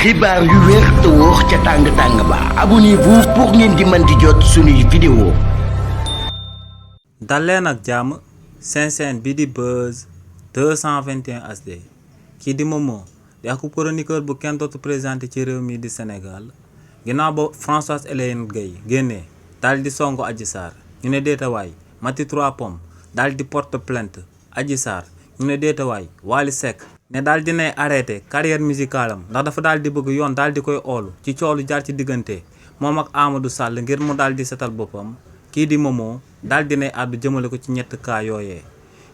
xibaar yu wér te wóor ca tàng ba abonnez-vous pour ngeen di mën di jot suñuy vidéo. dal leen ak jàmm seen chaîne bi di Buzz 221 HD kii di Momo di ak chroniqueur bu kenn dootu présenté ci réew mi di Sénégal ginnaaw ba Françoise Hélène Gaye génnee daal di songu Adji Sarr ñu ne déetawaay Mati 3 Pommes daal di porte plainte Adji Sarr ñu ne déetawaay Wally Seck ne daal dinay arrêté carrière musicale am ndax dafa daal di bëgg yoon daal di koy oolu ci coolu jaar ci diggante moom ak Amadou Sall ngir mu daal di setal boppam. kii di Momo daal dinay àddu jëmale ko ci ñett kaa yooyee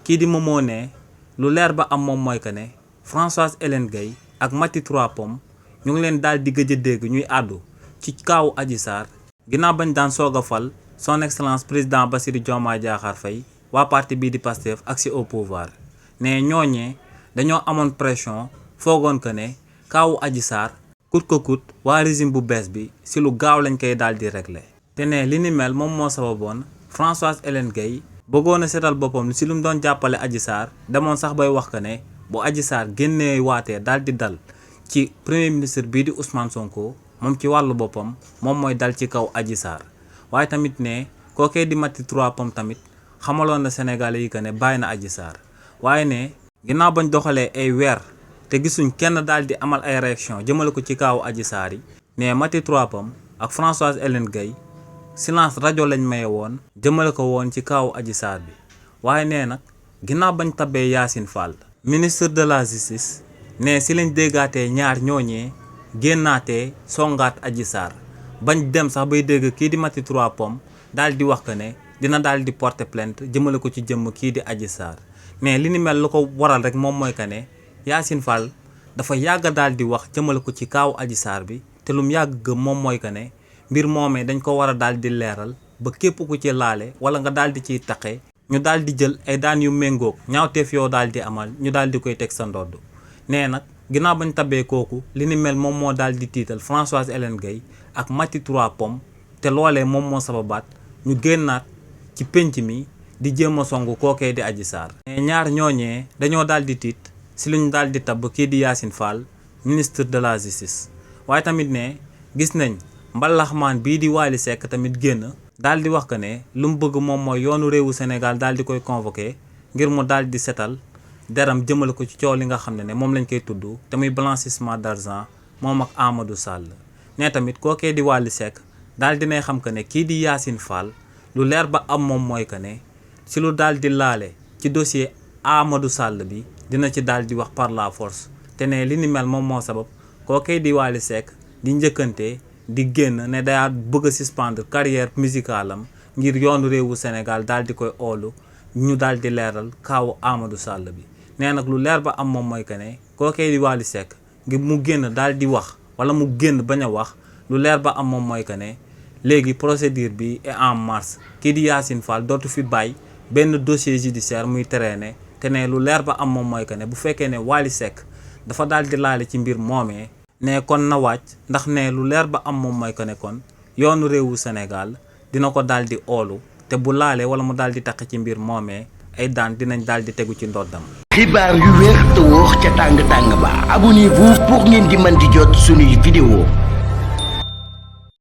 kii di Momo ne lu leer ba am moom mooy que ne Françoise Hélène Gaye ak Mati 3 Pommes ñu ngi leen daal di gëj a dégg ñuy àddu ci kaawu Adji Sarr ginnaaw bañ daan soog a fal son excellence président Bassirou Diomaye Diakhar Faye waa parti bii di Pastef accès au pouvoir ne ñooñee dañoo amoon pression foogoon que ne kaawu Adji Sarr coûte que coûte waa régime bu bees bi si lu gaaw lañ koy daal di régler te ne li ni mel moom moo sababoon Françoise Hélène Gaye bëggoon a seetal boppam si lu mu doon jàppale Adji Sarr demoon sax bay wax que ne bu Adji Sarr génnee waatee daal di dal ci premier ministre bii di Ousmane Sonko moom ci wàllu boppam moom mooy dal ci kaw Adji Sarr waaye tamit ne kookee di Mati 3 Pommes tamit xamaloon na Sénégalais yi que ne bàyyi na Adji Sarr waaye ne ginnaaw bañ doxalee ay weer te gisuñ kenn daal di amal ay réaction jëmale ko ci kaawu Adji Sarr yi ne Mati 3 Pommes ak Françoise Hélène Gaye silence rajo lañ maye woon jëmale ko woon ci kaawu Adji Sarr bi waaye nee nag ginnaaw bañ tabbee Yacine Fall ministre de la justice ne si lañ déggaatee ñaar ñooñee génnaatee songaat Adji Sarr bañ dem sax bay dégg kii di Mati 3 Pommes daal di wax que ne dina daal di porter plainte jëmale ko ci jëmm kii di Adji Sarr mais li ni mel lu ko waral rek moom mooy que ne Yacine Fall dafa yàgg daal di wax jëmale ko ci kaawu Adji Sarr bi te lum yàgg gëm moom mooy que ne mbir moomee dañ ko war a daal di leeral ba képp ku ci laale wala nga daal di ciy taqe ñu daal di jël ay daan yu méngoog ñaawteef yoo daal di amal ñu daal di koy teg sa ndodd nee nag ginnaaw bañ tabee kooku li ni mel moom moo daal di tiital Françoise Hélène Gaye ak Mati 3 Pommes te loolee moom moo sababaat ñu génnaat ci pénc mi di jéem a songu kookee di Adji Sarr mais ñaar ñooñee dañoo daal di tiit si luñ daal di tabb kii di Yacine Fall ministre de la justice waaye tamit ne gis nañ mbalaxmaan bii di Wally Seck tamit génn daal di wax que ne lu mu bëgg moom mooy yoonu réewu Sénégal daal di koy convoqué ngir mu daal di setal deram jëmale ko ci coow li nga xam ne moom lañ koy tudd te muy blanchissement d'argent moom ak Amadou Sall ne tamit kookee di Wally Seck daal dinay xam que ne kii di Yacine Fall lu leer ba am moom mooy que ne si lu daal di laale ci dossier Amadou Sall bi dina ci daal di wax par la force te ne li ni mel moom moo sabab kookee di Wally Seck di njëkkante di génn ne daa bëgg a suspendre carrière musicale am ngir yoonu réewu Sénégal daal di koy oolu ñu daal di leeral kaawu Amadou Sall bi nee nag lu leer ba am moom mooy que ne kookee di Wally Seck ngir mu génn daal di wax wala mu génn bañ a wax lu leer ba am moom mooy que ne léegi procédure bi est en marche kii di Yacine Fall dootu fi bàyyi benn dossier judiciaire muy traîner te ne lu leer ba am moom mooy que ne bu fekkee ne Wally Seck dafa daal di laale ci mbir moomee ne kon na wàcc ndax ne lu leer ba am moom mooy que ne kon yoonu réewu Sénégal dina ko daal di oolu te bu laalee wala mu daal di taq ci mbir moomee ay daan dinañ daal di tegu ci ndoddam. xibaar yu wér te wóor ca tàng ba abonnez-vous pour ngeen di mën di jot suñuy vidéo.